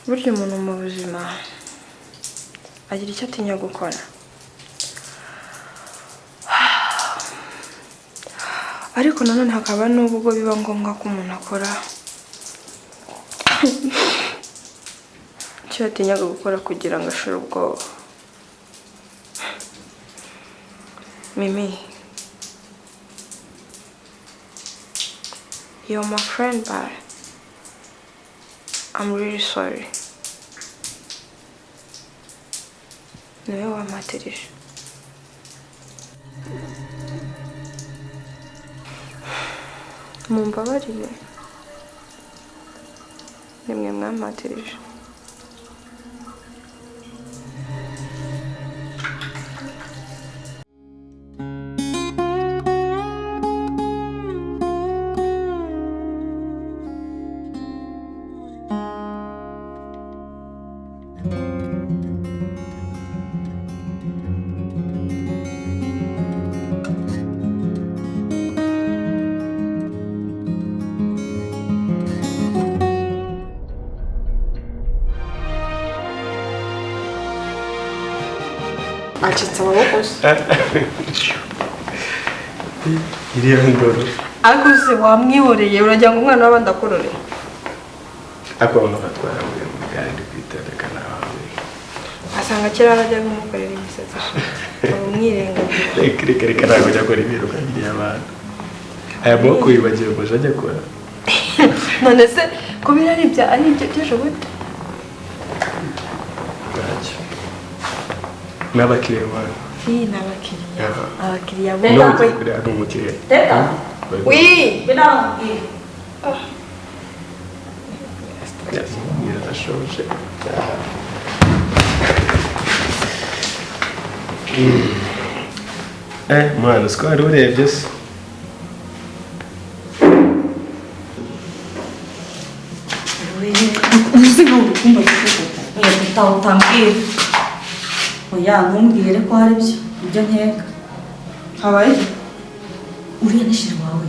Burya umuntu mu buzima agira icyo atinya gukora. Ariko nanone hakaba n'ubwo biba ngombwa ko umuntu akora icyo yatinyaga gukora kugira ngo ashire ubwoba. Mimi, you're my friend, but I'm really sorry. Niwe wampatirije. Mumbabarire. Nimwe mwampatirije. Acitse amaboko se. Iriya ndoro. Ariko se wamwihoreye uragira ngo umwana w'abandi akorore. Ariko bamwe batwara muri gare ndi kwitereka nawe. Asanga kera arajya kumukorera imisatsi umwirengagiza. Reka reka reka ntabwo ajya akora ibintu biriya abantu. Aya maboko yibagiwe ngo ajya akora. None se ko biriya ari ibya ari ibyo by'ejo bundi? Ntacyo. N'abakiriya bawe. Iyi ni abakiriya. Abakiriya N'ubu uriya ni umukiriya. Teta. Oui. Yarashonje. Mwana siko wari urebye se. Uzi nkaho urukumba rw'ukuboko. Utambwira. Oya ntumbwire ko hari byo. Ibyo nkeka. Habaye? Uriya ni sheri wawe.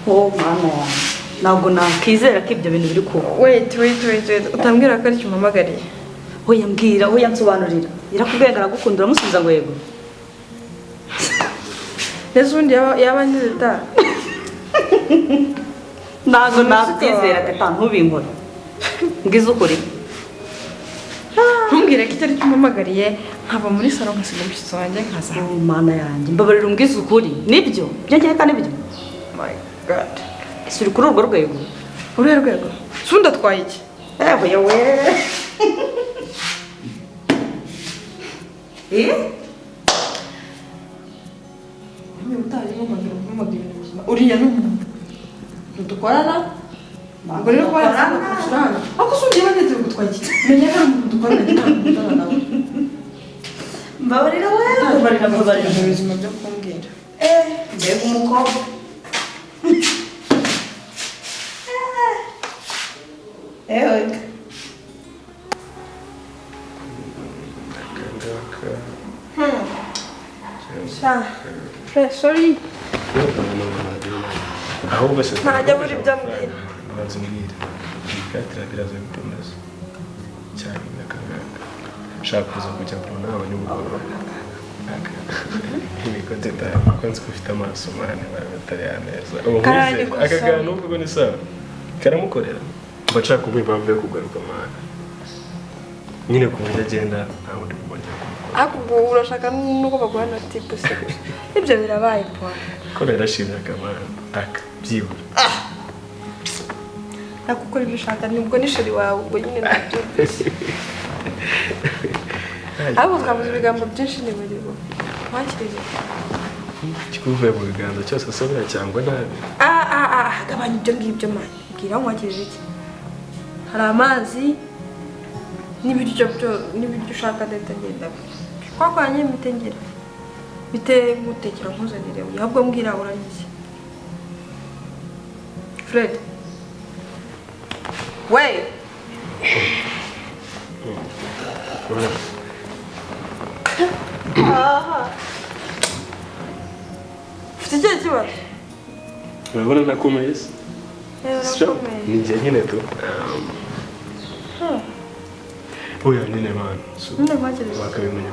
Oh mama wanjye. Ntabwo nakizera ko ibyo bintu biri kuba. Wait, wait, wait, wait. Utambwira ko aricyo umpamagariye. Oya mbwira, oya nsobanurira. Irakubwiye ngo aragukunda uramusubiza ngo yego. Ndetse ubundi yaba angize ta. Ntabwo nabyizera teta ntubinkore. Ngize ukuri. Ntumbwire ko icyo aricyo umpamagariye nkava muri salo nkasiga umushyitsi wanjye nkaza. Oh mana yanjye, mbabarira umbwize ukuri. Nibyo? Ibyo nkeka nibyo? My God. Ese uri kuri urwo rwego? Uruhe rwego? Se ubundi atwaye iki? Ewe yewe. Eh? Niba utazi guhamagara guhamagara ibintu bizima. Uriya ni umuntu dukorana. Ubwo rero kuba yaratsinda hano. Ariko se ugiye bageze gutwaye iki? Menya ko ari umuntu dukorana ntabwo dukundana nawe. Mbabarira we, mbabarira mbabarira. Ibintu bizima byo kumbwira. Mbega umukobwa. Ewe. Sorry. Ahubwo se ntajya buri ibyo ambwira. Banza umbwire. Ibikatira biraza gukomeza. Cyane n'akangaka. Nshaka kuza kujya mu nama nimugoroba. Imikote kuko nzi ko ufite amaso mwana batari ameza. Aka kantu ubwo ni sawa. Karamukorera. Mba nshaka kumuha impamvu yo kugaruka mwana. Nyine ku buryo agenda nta wundi mubongera kumukora. Ariko ubwo urashaka nuko baguha na tipu se gusa. Ibyo birabaye pole. Ko narashimye akamaro aka byibura. Nakukora ibyo ushaka nubwo ni sheri wawe ubwo nyine nabyumvise. Ariko twavuze ibigambo byinshi nibagirwa. Wakiriye. Kikuvuye mu biganza cyose asabira cyangwa nabi. Gabanya ibyo ngibyo man. Bwira nkwakirije iki? Hari amazi n'ibiryo byo n'ibiryo ushaka ndetse ngenda. Kwakwanye mitengira. Bite ngutekera nkuzanire ahubwo mbwira uranyiki. Fred. Wait. Ufite ikihe kibazo? Urabona nakomeye se? Ni njye nyine tu. Oya nyine man. Wakabimenya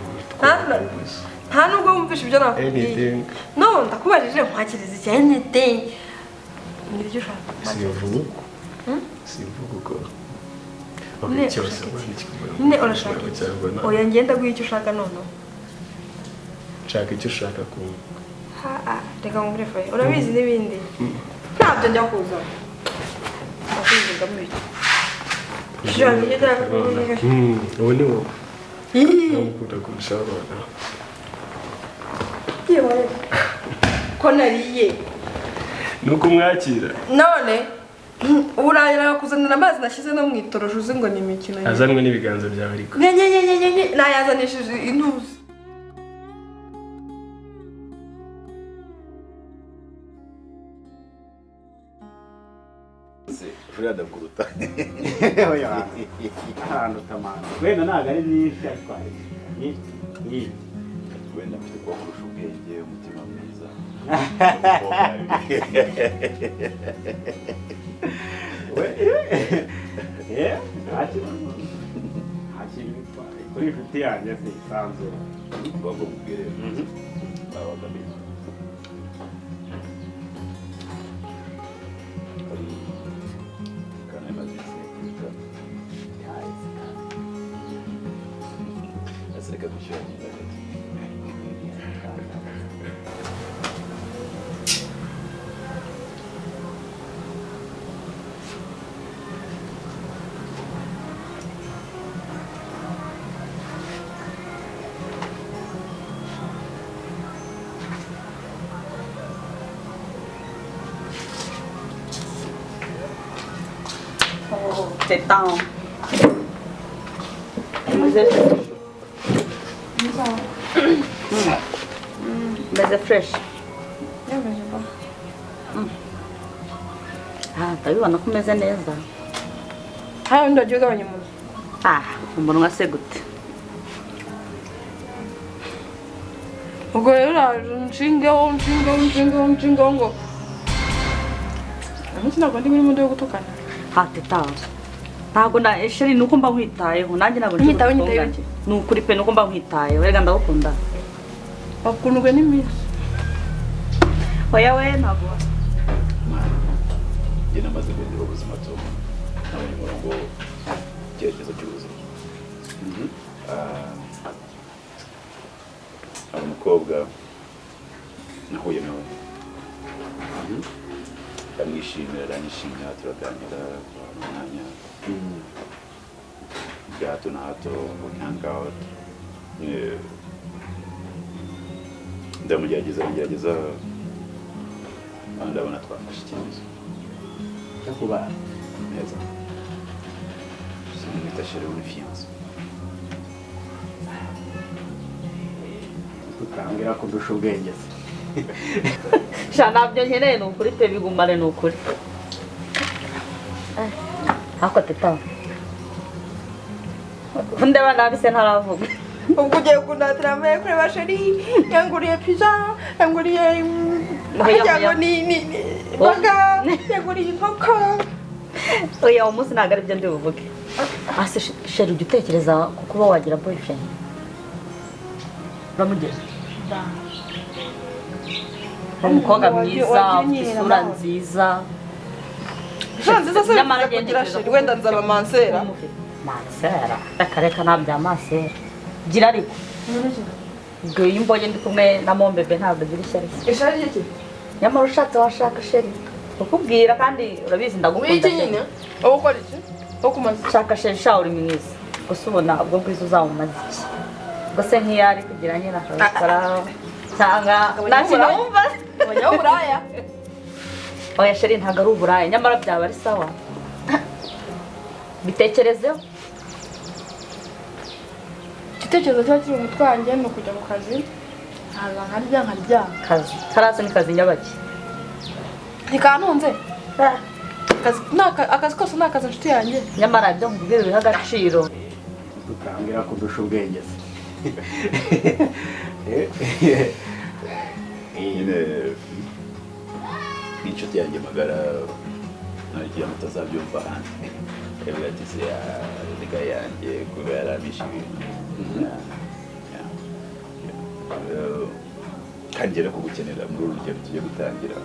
nta nubwo wumvishe ibyo nakubwiye. No, ndakubajije nkwakiriza iki anything. Nibyo ushaka. Sivuga. Sivuga uko. Okay, cyose nyine urashaka. Oya ngenda guha icyo ushaka noneho. Nshaka icyo ushaka kumva. Ha, reka ngure faye. Urabizi n'ibindi. Ntabyo njya kuzana. Ndakuvuga muri iki. Ubu ni wowe. Ndamukunda kurusha abana. Yewe. Ko nariye. Nuko umwakira. None urangira kuzanira amazi nashyize no mu itorosho uzi ngo ni imikino. Azanwe n'ibiganza byawe ariko. Nye nayazanishije intuzi. Uriya ndakuruta. Oya. Aranduta mwana. Wenda ntabwo ari byinshi ariko hari nyinshi. Wenda mfite kuba kurusha ubwenge, umutima mwiza. Nta kintu bitwaye. Kuri inshuti yanjye se isanzure. Bagomba kubwira babaga beza. Reka dushyira mu hagati. Oh, teta. Meze fresh. Ah, ndabibona ko umeze neza. Hano ndagiye ugabanya umunwa. Ah, umunwa se gute? Ubwo rero nshingeho nshingeho ngo umunsi ntabwo ndi muri mundo yo gutukana. Ah, teta. Ntabwo na sheri nuko mba nkwitayeho nanjye ntabwo nkwitayeho. Ni ukuri pe nuko mba nkwitayeho rega ndagukunda. Bakundwe n'iminsi. Oya we ntabwo. Njye namaze guhindura ubuzima tu. Nabonye umurongo icyerekezo cy'ubuzima. Hari umukobwa nahuye nawe. Ndamwishimira, aranyishimira, turaganira, umwanya bya hato na hato, we hang out. Ndamugerageza, ngerageza, ndabona twafashe icyemezo cyo kubana neza. Sinamwita chérie ou fiancé. Utambwira ko ndusha ubwenge se. Sha ntabyo nkeneye ni ukuri pe bigumane ni ukuri. Ariko teta. Ndeba nabi se ntaravuga. Ubwo ugiye kundatira amaye kureba sheri yanguriye pizza, yanguriye ngo ni baga, yanguriye inkoko. Oya uwo munsi ntabwo aribyo ndi buvuge. Ase sheri ujya utekereza ku kuba wagira boyfriend? Uramugeza? Umukobwa mwiza, ufite isura nziza. Isura nziza se nyamara kugira sheri wenda nzaba mansera. Mansera? Reka reka ntabya mansera. Gira ariko. Ubwo iyo umbonye ndi kumwe na mombebe ntabwo agira ishyari. Ishyari ry'iki? Nyamara ushatse washaka sheri. Ukubwira kandi urabizi ndagukunda. Wiki nyine? Wowe ukora iki? Wowe kumaze? Shaka sheri sha uri mwiza. Gusa ubona ubwo bwiza uzamumaze iki? Ubwo se nk'iyari kugira nyine akabikora cyangwa nta kintu wumva. Abanyaburaya. Oya sheri ntabwo ari uburaya nyamara byaba ari sawa. Bitekerezeho. Igitekerezo kiba kiri mu mutwe wanjye ni ukujya mu kazi nkaza nkarya nkaryama. Kazi karaza ni kazi nyabaki. Ntikantunze. Akazi kose ni akazi inshuti yanjye. Nyamara ibyo nkubwira biha agaciro. Utambwira ko ndusha ubwenge se. Nyine n'inshuti yanjye magara Ntagira ngo utazabyumva ahandi. Akavuga ati se ya yanjye kuba yaramishe ibintu. Kandi rero kugukenera muri uru rugendo tugiye gutangira,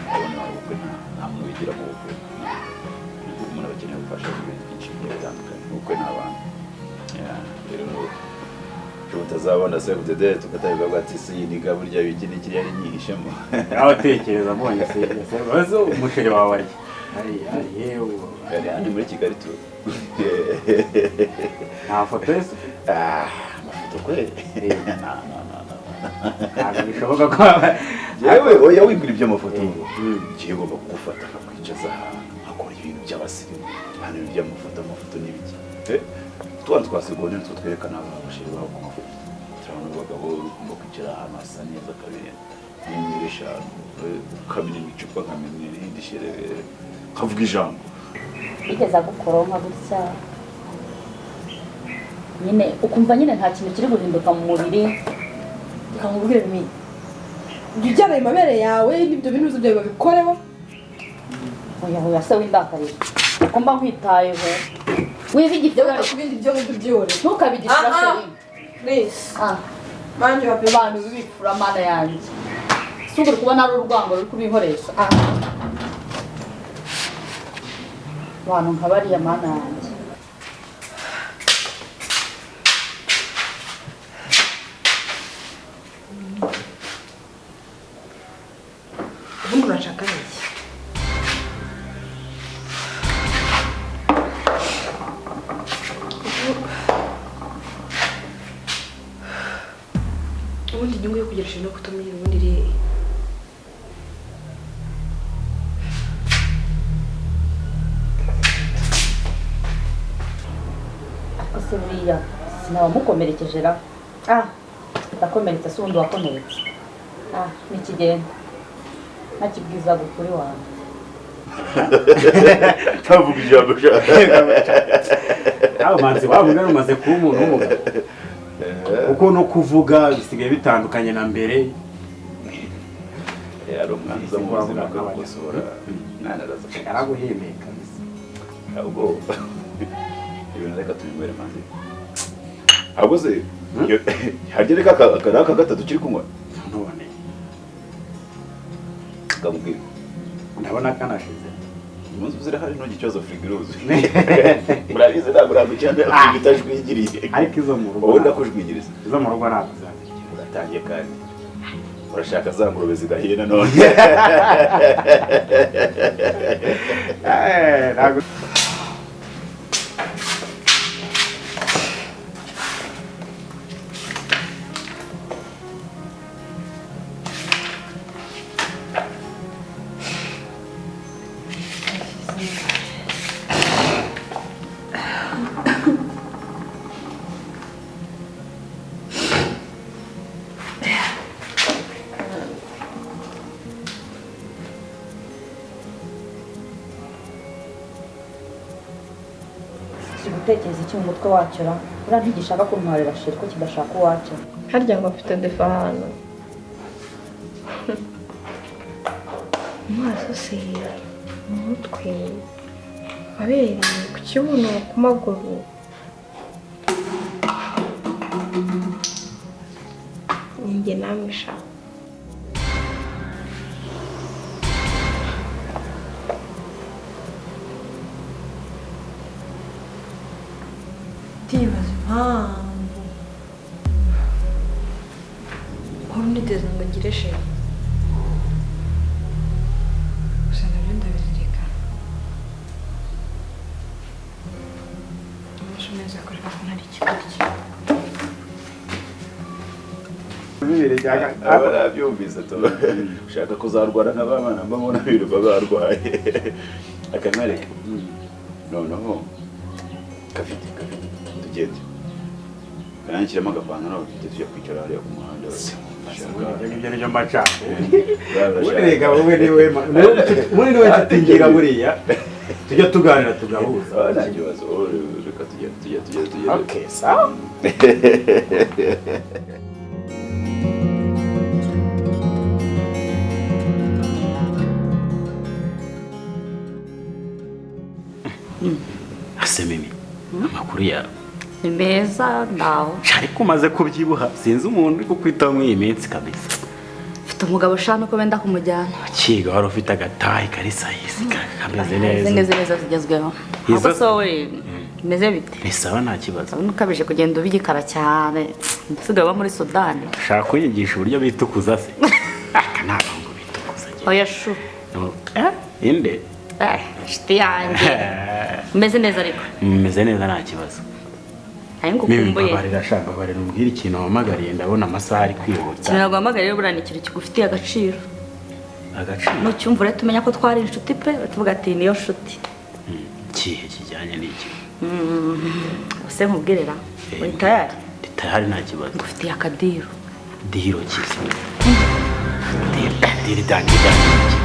urabona ubukwe nta muntu wigira mu bukwe, umuntu aba akeneye ubufasha mu bintu byinshi bigiye bitandukanye, ubukwe ni abantu. Rero utazabona se kudede tukatabivuga ati si niga burya biki n'iki yari nyihishemo. Aho tekereza mbonye se bazo umusheri wawe ari ari yewe ari hano muri Kigali tu. Nta foto ye? Amafoto kwe na ntabwo bishoboka ko yewe oya wibwira iby'amafoto. Ngiye ngomba kugufata nkakwicaza ahantu nkakora ibintu by'abasirimu hano, ibintu by'amafoto, amafoto n'ibiki twa twasegonde nitwo twerekana abashiri babo ku mafoto. Turabona abagabo ugomba kwicara ahantu hasa neza kabiri n'inyenyeri eshanu, ukamena imicupa nkamena irindi sherere nkavuga ijambo. Bigeze agukoronka gutya nyine ukumva nyine nta kintu kiri guhinduka mu mubiri, ukamubwira bimi ujya ujyana ayo mabere yawe n'ibyo bintu byawe babikoreho. Oya oya se w'indakarira uko mba nkwitayeho wiba igifura ku bindi byo ngibyo byihorere ntukabigisha sheri please. Manje abantu b'ibifura mana yanjye si uri kubona ari urwango ruri kubinkoresha abantu nka bariya mana yanjye. Ubundi urashaka iki? Ubundi inyungu yo kugira no kutamenya ubundi iri ariko se buriya sinabamukomerekeje ra ndakomeretse se ubundi wakomeretse nikigenda ntakibwiza gukuri wanjye ntavuga ijambo aho manzi wavuga umaze kuba umuntu w'umugabo kuko no kuvuga bisigaye bitandukanye na mbere. Ari umwana uza mu buzima akagukosora, mwana araza araguhemeye kabisa. Ahubwo ibintu reka tubinywere manzi. Ahubwo se harya reka aka gatatu kiri kunywa none kamubwira ndabona kanashize umunsi uzira hari ntugi ikibazo frigo iruzuye. Murabizi ntabwo uragucyana frigo itajwigiriye. Ariko izo mu rugo wowe ndakujwigiriza izo mu rugo ntabwo zazikira. Uratangiye kandi urashaka za ngurube zidahiye nanone. Ntabwo gutekereza iki mu mutwe wacyo ra uriya ntigishaka kuntwarira sheri ko kidashaka uwacyo. Harya ngo mfite defa hano mu maso se mu mutwe abereye ku kibuno ku maguru ninjye namwe sha. Ndibaza impamvu uhora uniteze ngo ngire sheri gusa nabyo ndabizirikana. Umunsi umwe nzakorera ko ntari ikigoryi. Barabyumvise tu ushaka kuzarwara nka bana mbabona birirwa barwaye akamwereka noneho kafite tugende kananshyiramo agapantaro tujya kwicara hariya ku muhanda. Ibyo nibyo mba nshaka. Ubundi reka wowe niwe ubundi niwe nshuti ngira buriya tujya tuganira tugahuza. Nta kibazo reka tugende tugende. Okay sawa. Amakuru yawe? Ni meza, ndaho. Ariko umaze kubyibuha, sinzi umuntu uri kukwitaho muri iyi minsi kabisa. Mfite umugabo ushaka ko benda kumujyana. Akiga wari ufite agatayi kari size kameze Izi neza. ngizi nizo zigezweho. Izo- Ahubwo so we meze bite? Ni sawa, nta kibazo. Urabona ukabije kugenda uba igikara cyane, usigaye uba muri Sudani. Ushaka kunyigisha uburyo bitukuza se? Aka ni abahungu bitukuza. Oya shu. Eh, inde? Eh, inshuti yanjye, umeze neza ariko? Meze neza, nta kibazo. Nari ngukumbuye. Mbabarira sha, mbabarira umbwire ikintu wampamagariye, ndabona amasaha ari kwihuta. Ikintu naguhamagariye rero buriya ni ikintu kigufitiye agaciro. Agaciro? Nucyumva urahita umenya ko twari inshuti pe, tuvuga ati niyo nshuti. Kihe kijyanye n'iki? Use nkubwirira, uri tayari? Ndi tayari, nta kibazo. Ngufitiye akadiru. Deal kizi? Deal, deal itangiye ijyanye n'iki?